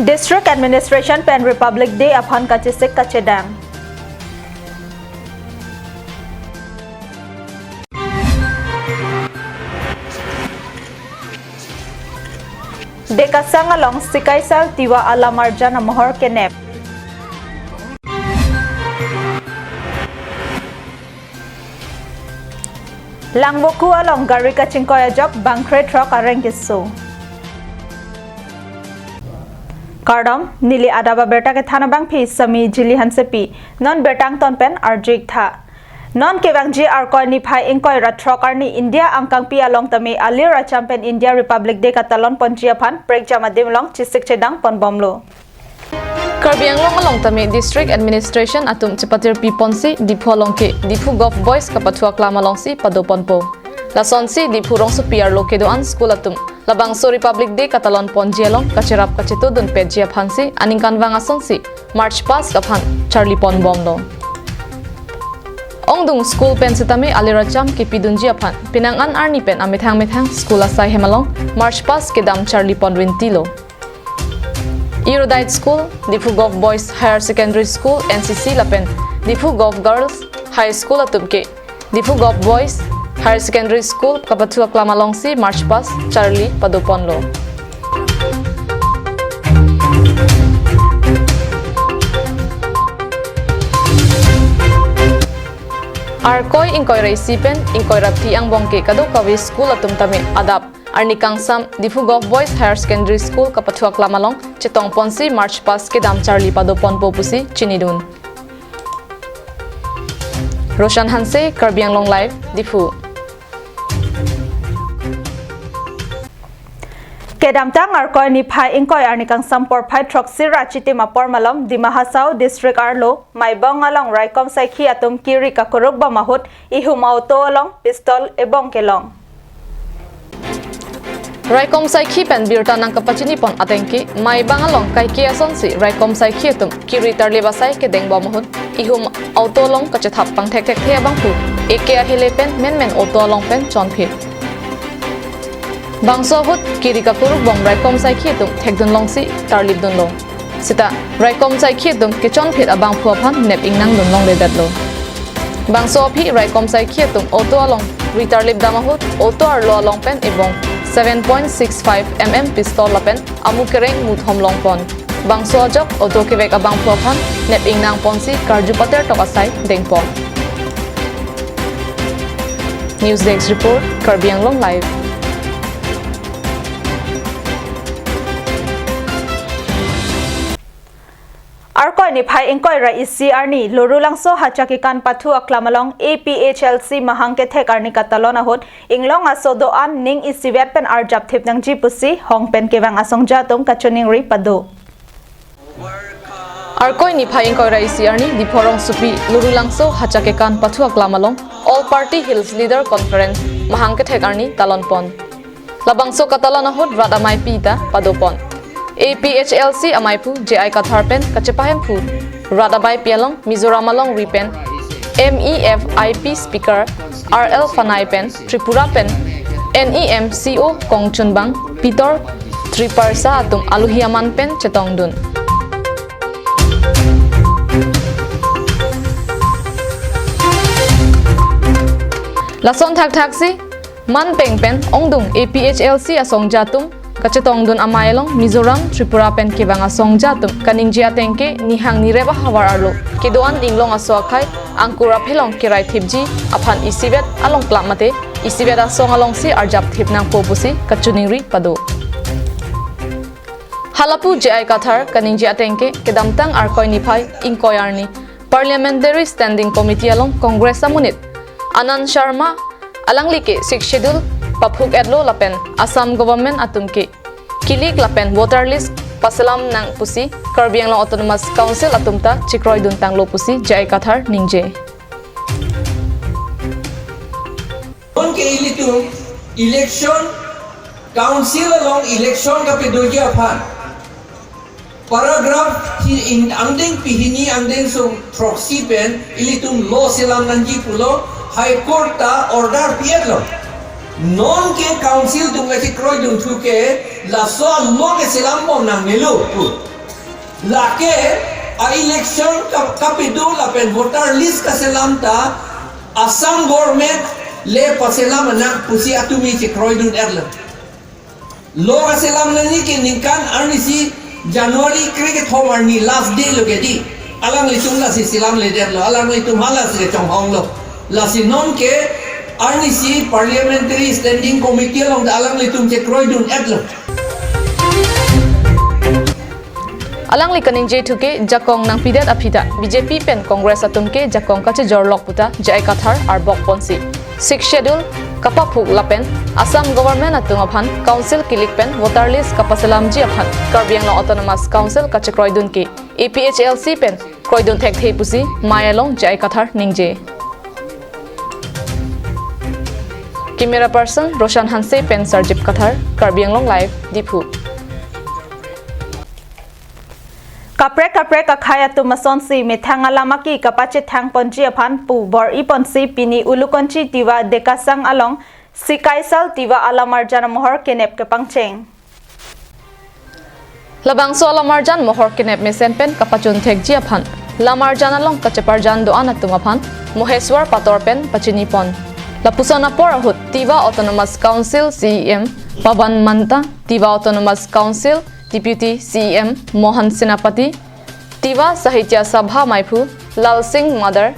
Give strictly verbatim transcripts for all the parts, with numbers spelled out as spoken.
District Administration pen Republic Day aphan kachesik kachedang. Dekasang along Sikaisal Tiwa alam arjan amohor kenep. Langvoku along gari kachingkoi ajok bangkre throk areng keso. Kardom, neli adap abirta kethan abangpi Sami Jili Hansepi, non birta angton pen arju-ik tha. Non kevangji Arkoi niphai ingkoi ra throk arni India angkangpi along tame alir acham pen India Republic Day katalon ponji aphan prekjam adim along chesik chedang ponbomlo. Karbi Anglong along tame District Administration atum chepatirpi ponsi Diphu along ke Diphu Govt Boys kapathu aklam alongsi pado ponpo. Lasonsi Diphu rongsopi arlo kedo-an school atum labangso Republic Day katalon ponji along kacherap kacheto dunpetji aphansi aningkanvang asonsi March Past aphan charli ponbomlo. Ongdung school pen setame alir acham kepidunji aphan penang an arni pen amethang methang school asai hem along March Past kedam charli ponrintilo. Erudite School, Diphu Govt Boys Higher Secondary School, N C C lapen Diphu Govt Girls High School atum ke Diphu Govt Boys Higher Secondary School kapathu aklam alongsi March Past charli pado ponlo. Arkoi ingkoi ra isi pen ingkoi ra phli angbong ke kadokave school atum tame adap arni kangsam Diphu Govt Boys Higher Secondary School kapathu aklam along chetong ponsi March Past kedam charli pado ponpo pusi chinidun. Roshan Hanse, Karbi Anglong Live, Diphu. Kedamtang Arkoi niphai ingkoi arni kangsam porphai throksi ra chitim apor malom Dima Hasao District arlo Maibang along raikom saikhi atum kiri kakuruk bom ahut ihum auto along pistol ebong kelong. Raikom saikhi pen birta nangkapachini pon ateng ke Maibang along kaike asonsi raikom saikhi atum kiri tarlip asai kedeng bom ahut ihum auto along kachethap pangthekthekthe abangphu eke ahele pen menmen auto along pen chonphit. Bangso ahut kiri kakuruk bom raikom saikhi atum thekdun longsi tarlip dunlo. Seta raikom saikhi atum kechonphit abangphu aphan nep ingnang dun longledetlo. Bangso aphi raikom saikhi atum auto along ri tarlip dam ahut auto arlo along pen ebong seven point six five M M pistol lapen amu kereng muthom longpon. Bangso ajok auto kevek abangphu aphan nep ingnang ponsi karju pater tok asai dengpok. News Desk Report, Karbi Anglong Live. Arkoi niphai ingkoi ra isi arni Lurulangso Hacha Kekan pathu aklam along A P H L C mahang kethek arni katalon ahut inglong aso do-an ning isivet pen arjap thip nangji pusi hong pen kevang asongja atum kachiningri pado. Arkoi niphai ingkoi ra isi arni Diphu rongsopi Lurulangso Hacha Kekan pathu aklam along All Party Hills Leader Conference mahang kethek arni talon pon. Labangso katalon ahut rat ameipi ta pado pon. A P H L C ameiphu J I Kathar pen kachepahemphu rat ameipi along Mizoram alongri pen M E F I P Speaker R L Fanai pen Tripura pen N E M C O kongchunbang Pitor Triparsa atum aluhi aman pen chetongdun. Lason thakthaksi manpeng pen ongdung A P H L C asongja atum kachetongdun amei along Mizoram, Tripura pen kevang asongja atum kaningje ateng ke nihang nirep ahavar arlo kedo-an inglong aso akhei angkur aphelong kerai thipji aphan isivet along klap mate isivet asong alongsi arjap thip nangpo pusi kachiningri pado. Halapu J I Kathar kaningje ateng ke kedamtang Arkoi niphai ingkoi arni Parliamentary Standing Committee along Congress amonit Anand Sharma alangli ke Sixth Schedule paphuk-etlo lapen Assam government atum ke kilik lapen voter list paselam nang pusi Karbi Anglong Autonomous Council atum ta chekroidun tanglo pusi J I Kathar ningje. Bonke ilitum election, council along election kapedoji aphan paragraph hi in angdeng pihini angdeng song throksi pen ilitum law selam nangji pulo High Court ta order pi-etlo. Non ke council atum kachekroidun thu ke laso law ke selam bom nangnelo pu. Lake a-election ka-, kapedo lapen voter list kaselam ta Assam government le paselam anak pusi atumi chekroidun-etlo. Lo kaselam nangji ke ningkan arnisi January krekethom arni last day lo ke di. Alanglitum lasi selamledetlo, alanglitum hala si kechonghonglo. Lasi non ke arnisi Parliamentary Standing Committee along ta alanglitum chekroidun-etlo. Alangli kaningje thu ke jakong nangpidet aphi ta B J P pen Congress atum ke jakong kachejorlok puta J I Kathar arbok ponsi Sixth Schedule kapaphuk lapen Assam government atum aphan council kilik pen voter list kapaselamji aphan Karbi Anglong Autonomous Council kachekroidun ke A P H L C pen kroidun thekthe pusi mei along J I Kathar ningje. Camera person Roshan Hanse pen Sarjip Kathar, Karbi Anglong Live, Diphu. Kaprek kaprek akhei atum asonsi methang alam aki kapachethang ponji aphan pu bor-i ponsi pini Ulukonchi Tiwa Dekasang along Sikaisal Tiwa Alamarjan amohor kenep kepangcheng. Labangso alamarjan mohor kenep mesen pen kapachun thekji aphan lamarjan along kacheparjan do-an atum aphan moheswar pator pen pachini pon. Lapuson apor ahut Tiwa Autonomous Council C E M Pawan Manta, Tiwa Autonomous Council Deputy C E M Mohan Senapati, Tiwa Sahitya Sabha maiphu Lal Singh Madar,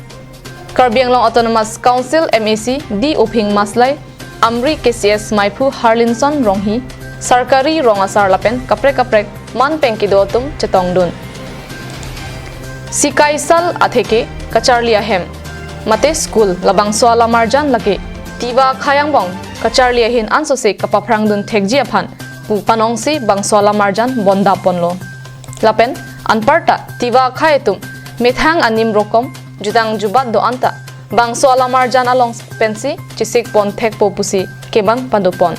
Karbi Anglong Autonomous Council M A C D Uphing Maslai, Amri K C S maiphu Harlinson Ronghi, sarkari rong asar lapen kaprek kaprek man pen kedo atum chetongdun. Sikaisal atheke kacharli ahem mate school labangso alamarjan lake Tiwa akhei angbong kacharli ahin ansose kapaphrangdun thekji aphan pu panongsi bangso alamarjan bonda ponlo. Lapen anparta Tiwa akhei atum methang anim rokom jutang jubat do-an ta bangso alamarjan along pensi chesik pon thekpo pusi kebang pado pon.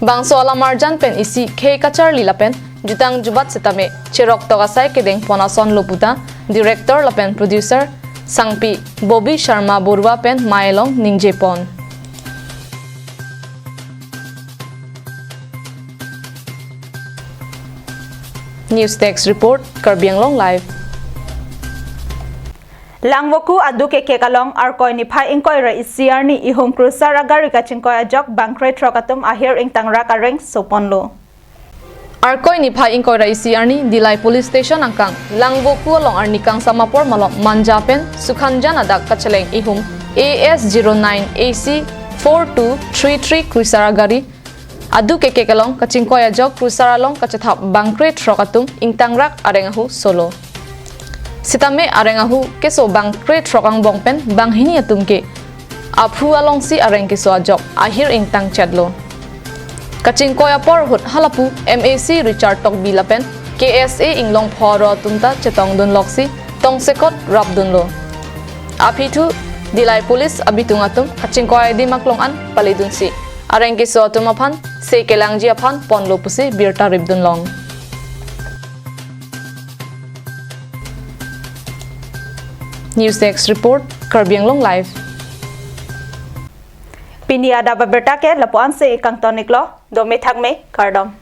Bangso alamarjan pen isi khei kacharli lapen jutang jubat setame cherok tok asai kedeng pon asonlo puta director lapen producer sangpi Bobby Sharma Borua pen mei along ningje pon. News Desk Report, Karbi Anglong Live. Langvoku aduk ekek along Arkoi niphai ingkoi ra isi arni ihum krusar agari kachingkoi ajok bangkre throk atum ahir ingtangrak areng soponlo. Arkoi niphai ingkoi ra isi arni Dillai Police Station angkang Langvoku along arni kangsam apor malom Manja pen Sukhanjan adak kacheleng ihum A S zero nine A C four two three three krusar agari aduk ekek along kachingkoi ajok krusar along kachethap bangkre throk atum ingtangrak areng ahu solo. Sitame areng ahu keso bangkre throk angbong pen banghini atum ke aphu alongsi areng keso ajok ahir ingtangchetlo. Kachingkoi apor ahut halapu M A C Richard Tokbi lapen K S A Inglongpho aro atum ta chetongdunloksi tongsekot rapdunlo. Aphi thu Dillai Police abitung atum kachingkoi adim aklong an paledunsi areng keso atum aphan se kelangji aphan ponlo pusi birta ripdunlong. News Desk Report, Karbi Anglong Live. Pini adap abirta ke lapu-an si kangton-iklo, dome thakme, kardom.